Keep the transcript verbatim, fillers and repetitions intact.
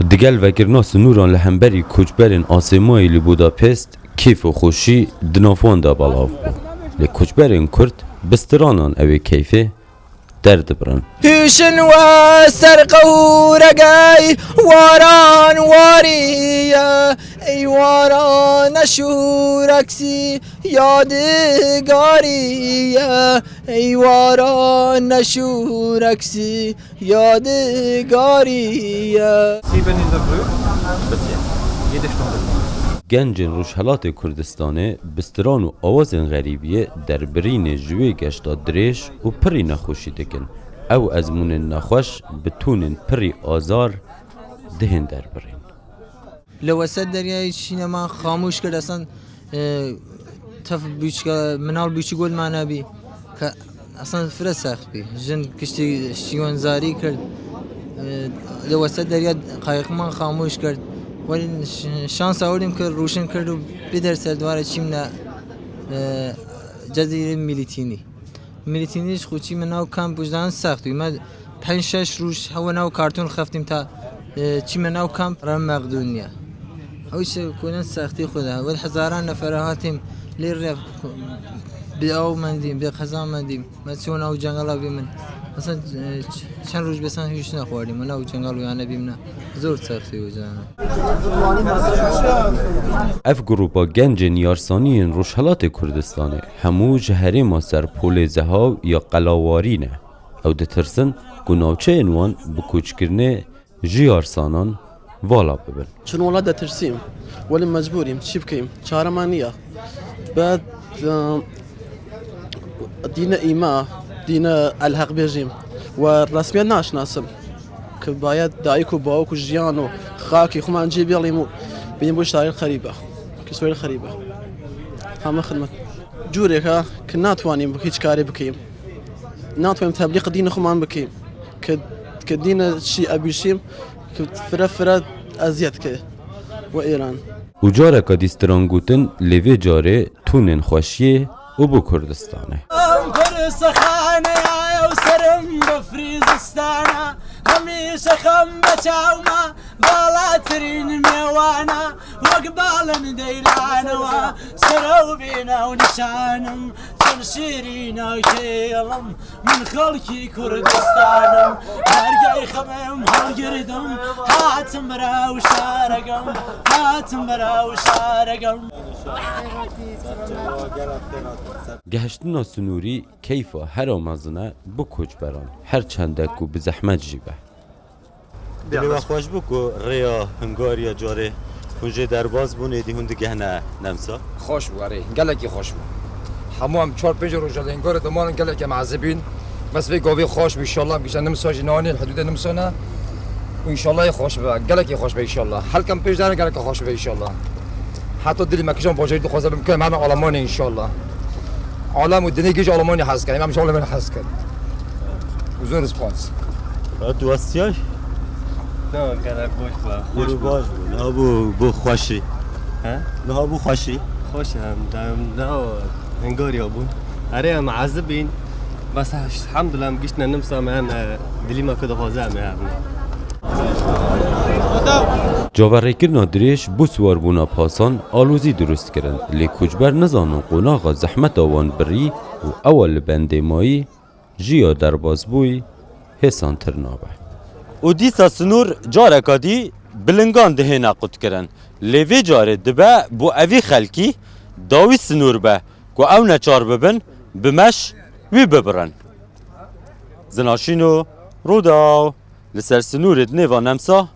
Digel vekirina sinûran li hemberî koçberên Asêmayî li Budapest kêf û xweşî di nav wan de belav bû. Lê koçberên Kurd bi stranan ew ê keyfê derdibirin. Hûşin we ser qewregey waran warî ye, ey warane şûreksî yadigarî ye, ey warane şûreksî yadigarî ye. Sieben in der Früh, bis jetzt. Jede Stunde. Gencên Rojhelatê Kurdistanê bi stran û awazên xerîbiyê derbirînê ji wê geşta dirêj û pirî nexweşî dikin. Ew ezmûnên nexweş bi tûnên pirî azar dihên derbirîn. لە وەسەت دەریای چینەمان خاموش کرد، ئەسەن، ئێ، تەف بوچکە، مناڵ بوچی گۆلمانە بی، کە ئەسەن فرە سەخت بی. ژن کشتی شیوەنزاری کرد، ئێ، لە وەسەت دەریا قایقمان خاموش کرد. وەلی ش-، شانس ئاوردیم کە ڕوشن کرد و پێ دەرسەر دوارە چیم نە، ئێ، جەزیرە میلیتینی. میلیتینیش خو چیمە ناو کامپ وجدان سەخت بی. مە پەنج شەش ڕوژ هەوە ناو کارتون خەفتیم تا، ئێ، چیمە ناو کامپ رە مەقدونیە. ئەو چ کۆنە سەختی خۆدا. وەل هەزاران نەفەرە هاتیم لێ ڕێ بێ ئاو مەندیم، بێ قەزا مەندیم. مە چۆن ئەو جەنگەڵا بی من. ئەسەن، ئێ، چ-، چەند ڕوژ بێسان هیچ نەخواردیم. من ئەو جەنگەڵ و یانە بیم نە. زۆر سەختی وجدانە. Ev grûpa gencên yarsanî yên Rojhelatê Kurdistanê hemû ji herêma Serpolê Zehaw ya Qelawarî ne. Ew ditirsin ku navçeyên wan bi koçkirinê ji yarsanan vala bibin. Çin wela detirsîm. Welî mecbûrîm. Çi bikeyim? Çare me niye. Bed, e, dîne îma, dîne elheq bêjîm. We resmiyet naşnasim. Ki bayet dayik û bawik û jiyan û xakî xwe man cî bêlîm û bînim bu şair xerîbe. Ki soyl xerîbe. Heme xidmet. Cûrêka ki natwanîm hîç karê bikeyim. Natwanîm teblîq dînê xwe man bikeyim. Ki, ki dîne şî ebîşîm, ki fire fire eziyet ke we Îran. Û careke dî strangotin lê vê carê tûnên xweşiyê û bo Kurdistanê. Em pir sexane ya ew serim bi Frîzistana, hemîşe xem be çawma balatirîn mêwana, wek balin deylanewa, serew bîne û nişanim, çend şîrîna kêlim, min xelkî Kurdistanim, bergey xemim hilgirdim, hatim bira û şaregim, hatim bira û şaregim. Gehiştina sinûrî keyfa hera mezin e bo koçberan, her çende ku bi zehmet jî be. Dilê we xweş bû ku rêya Hungariya carê hûn jê derbas bûn, êdî hûn digehne Nemsa. Xweş bû, erê, gelekî xweş bû. Hemû em çar pênc roja li Hungarê dimanin, gelekî em ezibîn. Bes vê gavê xweş bû, înşallah em gişte Nimsa jî nanî, hidûdê Nimsa ne. Û înşallah ê xweş bibe, gelekî xweş be înşallah. Helkem pêş dere gelekî xweş be înşallah. Heta dilê me kijan bajarî dixwaze bim, ke em hene Almanya înşallah. Alem û dinê gêj Almanya hez kin, em ji Almanya hez kin. Û zor spas. Ha, tu westiyay? Na, gelek boş bû. Xweş bû. Baş bû. Niha bû, bû xweşî. He? Niha bû xweşî. Xweş em, em niha Hungariya bûn. Erê em ezibîn. Bes elhamdulillah em giştine Nimsa me hene dilî me ku dixwaze em ê herne. Caverêkirina dirêj bo siwarbûna pasan alozî dirust kirin, lê koçber nizanin qonaxa zehmeta wan birî û ewa li bendê mayî ji ya derbasbûyî hêsantir nabe. Û dîsa sinûr careka dî bi lingan dihêne qutkirin. Lê vê carê dibe bo evî xelkî dawî sinûr be ku ew neçar bibin, bi meş wî bibirin. Zinaşîno, Rûdaw, li ser sinûrê di nêva Nemsa